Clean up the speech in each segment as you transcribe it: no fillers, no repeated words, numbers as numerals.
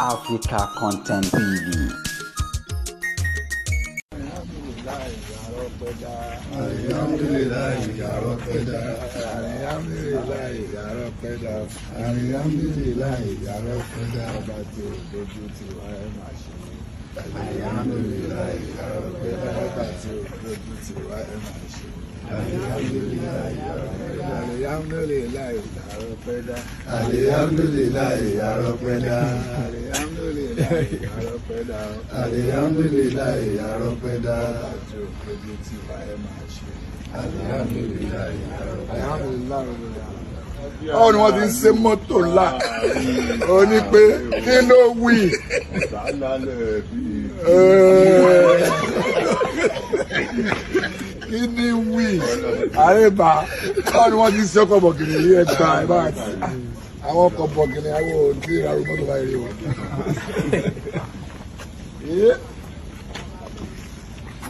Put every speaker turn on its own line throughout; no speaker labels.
Africa Content TV.
Alhamdulilayi arọpẹda. Alhamdulilayi arọpẹda. Alhamdulilayi arọpẹda. Ọba tí o dojú ti wá ẹ máa ṣe. Alhamdulilayi arọpẹda. Ọba tí o dojú ti wá ẹ máa ṣe. Alhamdulilayi arọpẹda. Alhamdulilayi arọpẹda. Alhamdulilayi arọpẹda. Alhamdulilayi arọpẹda. Alhamdulilayi arọpẹda. Ọba tí o dojú ti wá ẹ máa ṣe. Alhamdulilayi arọpẹda.
Báwo ni wọ́n ti ń ṣe mọ́tò ńlá? Ó ní pé kí ló wí? Kí ni wí? Àrèbá, báwo ni wọ́n ti ń ṣe ọkọ̀ bọ̀gìnì yìí? Ẹgbà ẹ̀ bá àwọn ọkọ̀ bọ̀gìnì àwọn ò tí ì rárú mọ́tò báyìí rí wọn.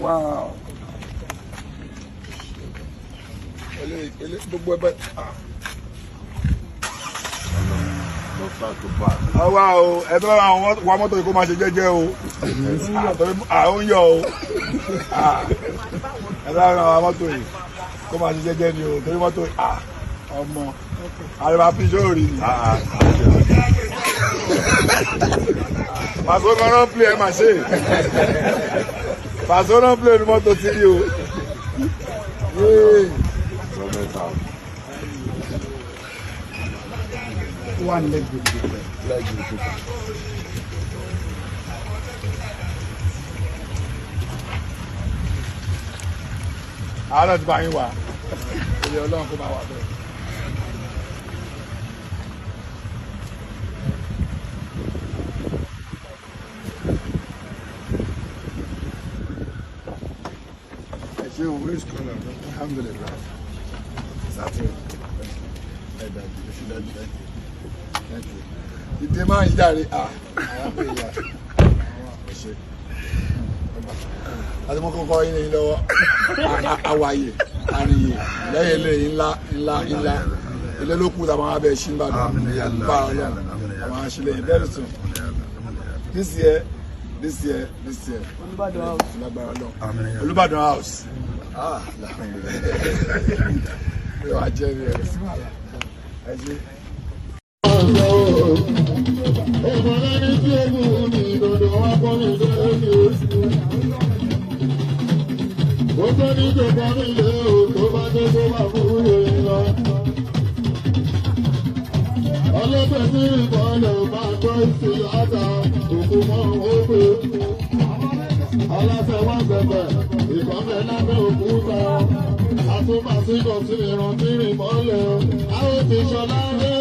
Wow. Gbogbo ẹgbẹ́. Àwa o, ẹ tó bá wa mọ́tò yìí kó máa ṣe jẹ́jẹ́ o, àwọn ń yọ o. Ẹ tó bá wa mọ́tò yìí kó máa ṣe jẹ́jẹ́ ni o, torí mọ́tò ọmọ àrùbá píjọ́ rí ni. Pàṣẹ kan náà play ẹ máa ṣe. Pàṣẹ náà play ní mọ́tò tí rí o. One leg with the leg with the. Àárọ̀ ti bá yín wá, ilé Ọlọ́run kó máa wà bẹ́ẹ̀. Ẹ ṣe o, wíṣ kọ́nà, alhamdulillah. Sátìrì, ẹ dájú, ẹ ṣe dájú, thank you. Ìdè máa ń jáde, alhamdulillah. Ẹ ṣe. Àti mo kọ́kọ́ yín lẹ́yìn lọ́wọ́, àwàyè, àríyè, lẹ́yìn eléyìí ńlá ńlá ńlá. Ilé ló kù táwọn abẹ́ ṣí ń bàdàn. Bá Ọlọ́run, àwọn aṣílẹ̀ very soon. This year, this year, this year.
Olúbàdàn house.
Lágbára Ọlọ́run. Olúbàdàn house. Ah, alhamdulillah. Bí wàá jẹ́ mi ẹ̀rọ sí wàhálà. Ẹ ṣe.
Ọlọ́pẹ̀ tí ìbọ̀lẹ̀ máa gbọ́ sí àtà òkú mọ́ òpè. Aláṣẹ wá sẹ̀fẹ̀, ìkọ́fẹ́ lábẹ́ òkúta. Àtúbàsíkọ̀ sí ìrántí ìmọ́lẹ̀. A ó ti ṣọlá dé.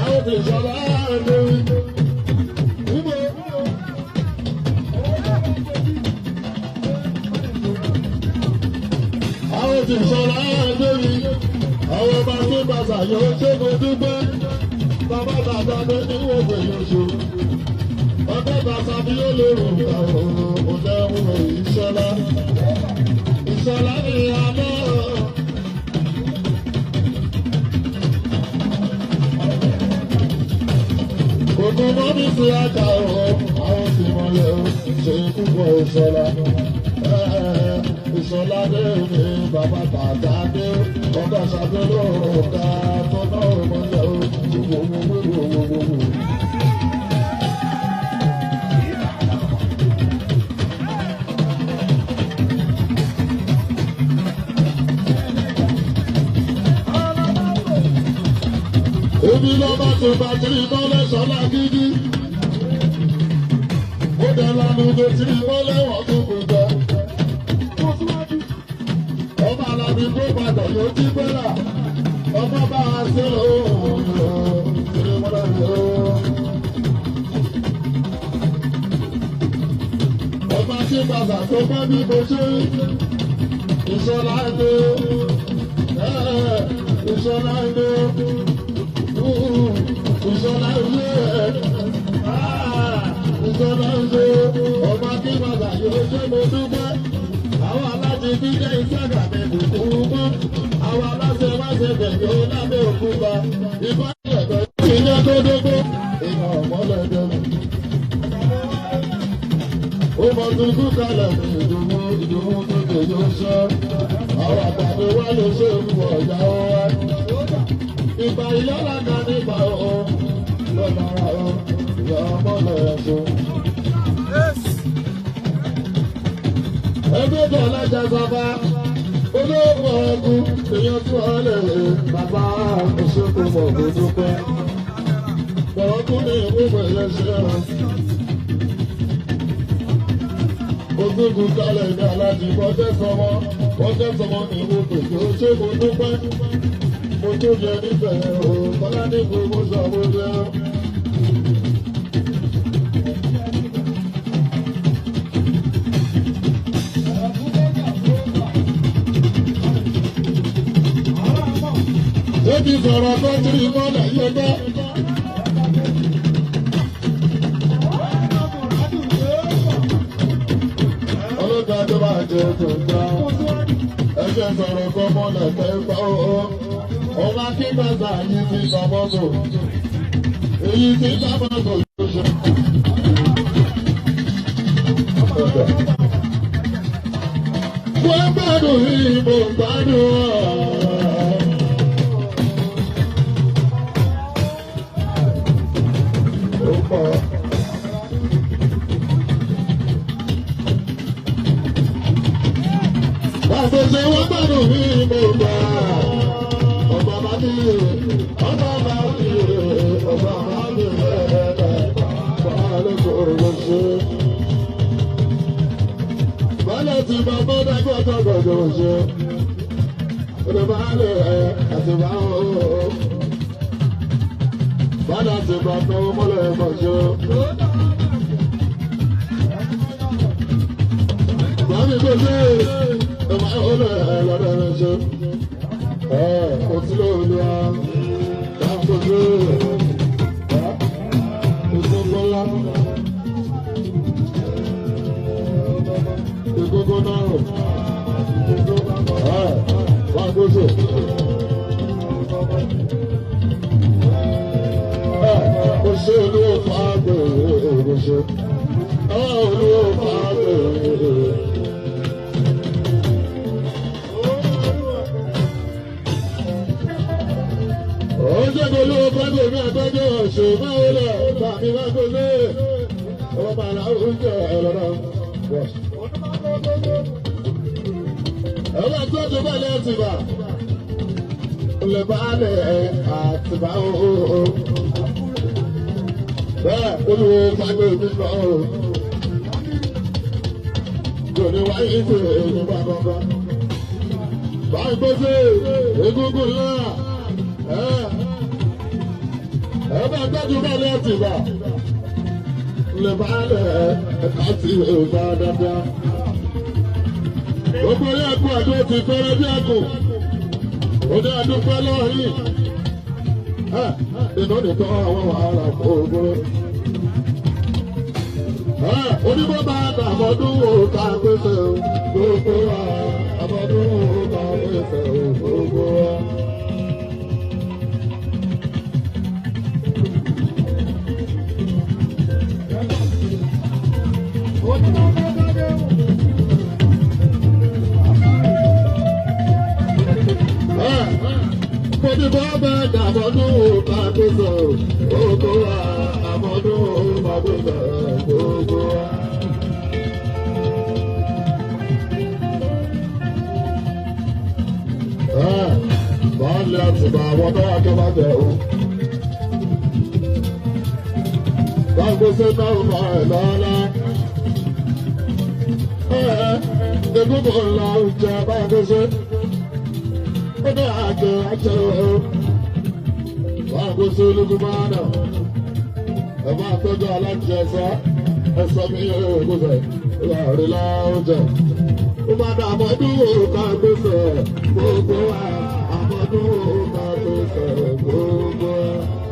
A ó ti ṣọlá dé. Níbo? A ó ti ṣọlá dé mi. Àwọn ọba tó bàtà yóò ṣẹ́gun dúpẹ́. Bàbá bàbá mi ní wọ́n yóò ṣe. Ọgbẹ́ bàtà mi yóò lè rò ká o lẹ́hùn ìṣọ́lá. Ìṣọ́lá ni àná. Ògùn mọ́ mi sí àjà o, àwọn sì mọ̀lẹ́ o, ṣe púpọ̀ ìṣọ́lá. Ìṣọ́lá dé mi, bàbá bàbá dé, ọ̀gá ṣàbẹ̀lẹ̀ ọ̀gá tó náà mọ̀lẹ́ o, gbogbogbogbogbogbogbò. Ebi lọ́ba tó bá tiri mọ́lẹ̀ sọ́lá gidi. Ó dẹ̀ lanu tó tiri mọ́lẹ̀ wọ́n tó kù jẹ. Ọba alábi tó padà yóò jí bẹ́là. Ọba bá a ṣe òun tiri mọ́lẹ̀ yóò. Ọba tí bàbá tó bá bí mo ṣe ìṣọ̀lá ẹ̀dọ́. Ìṣọ̀lá ẹ̀dọ́. Ìṣọ̀lá ilé ìṣọ̀lá ilé ọba kí bàbá yóò ṣe mo dúpẹ́. Àwọn aláṣẹ jíjẹ́ ìṣàgà mi kò kú mọ́. Àwọn aláṣẹ má ṣe bẹ̀rẹ̀ ó lábẹ́ òkúta. Ìbá ìyẹ̀dọ̀ ìyẹn tó Ògódógbó ìyá ọ̀mọ́lẹ́dẹ́ mi. Ó mọ tuntun kalẹ̀ ní ìdùnnú ìdùnnú tó tèjó ń ṣe. Àwọn àgbàdo wá ló ṣe é fún ọ̀gá wa. Ìgbà ìlọ́lá kan nípa o, lọ́nà ara o, ìyá ọmọlẹ́yẹ ṣe. Ẹgbẹ́ tó alájà sábà, olóògùn ọ̀gùn, èèyàn tí wọ́n lè bàbá òṣèkú mọ̀ kó dúpẹ́. Bọ̀ọ̀kú ní ìwúgbọ̀ yẹn ṣe o. Ogúngún kálẹ̀ ní aláàjì bọ́jẹ́ sọmọ, bọ́jẹ́ sọmọ ní ìwúgbọ̀ tó ṣe kó dúpẹ́. Mo tó yẹ nífẹ̀ẹ́ o, Bọ́lá ní gbogbo sọ mo jẹ́ o. Ó ti sọ̀rọ̀ kọ́ńtírì mọ́lẹ̀ yẹgbẹ́. Ọlọ́dà tó bá jẹ tó gbà. Ẹgbẹ́ sọ̀rọ̀ kọ́ mọ́lẹ̀ tẹ́ gbà ó. Ọba kí bàtà yìí ti sàmọ́tò. Èyí ti sàmọ́tò yóò ṣe. Wọ́n gbádùn ìbò gbádùn ọ̀. Àṣẹṣe wọ́n gbádùn mí mo gbà. Ọba bá mi, ọba bá mi, ọba bá mi ẹ̀ẹ́dẹ̀, báàlẹ̀ kò lè ṣe. Báàlẹ̀ tí bàbá dàgbà tọ̀gbọ̀dọ̀ ṣe. Ọ̀dọ̀ báàlẹ̀ ẹ̀ àti báwo. Báàlẹ̀ tí bàbá mọ́lẹ̀ mọ̀ ṣe. Báàmì kò ṣe. Gbogbo wa, àmọ́dún ká gbèsè gbogbo wa.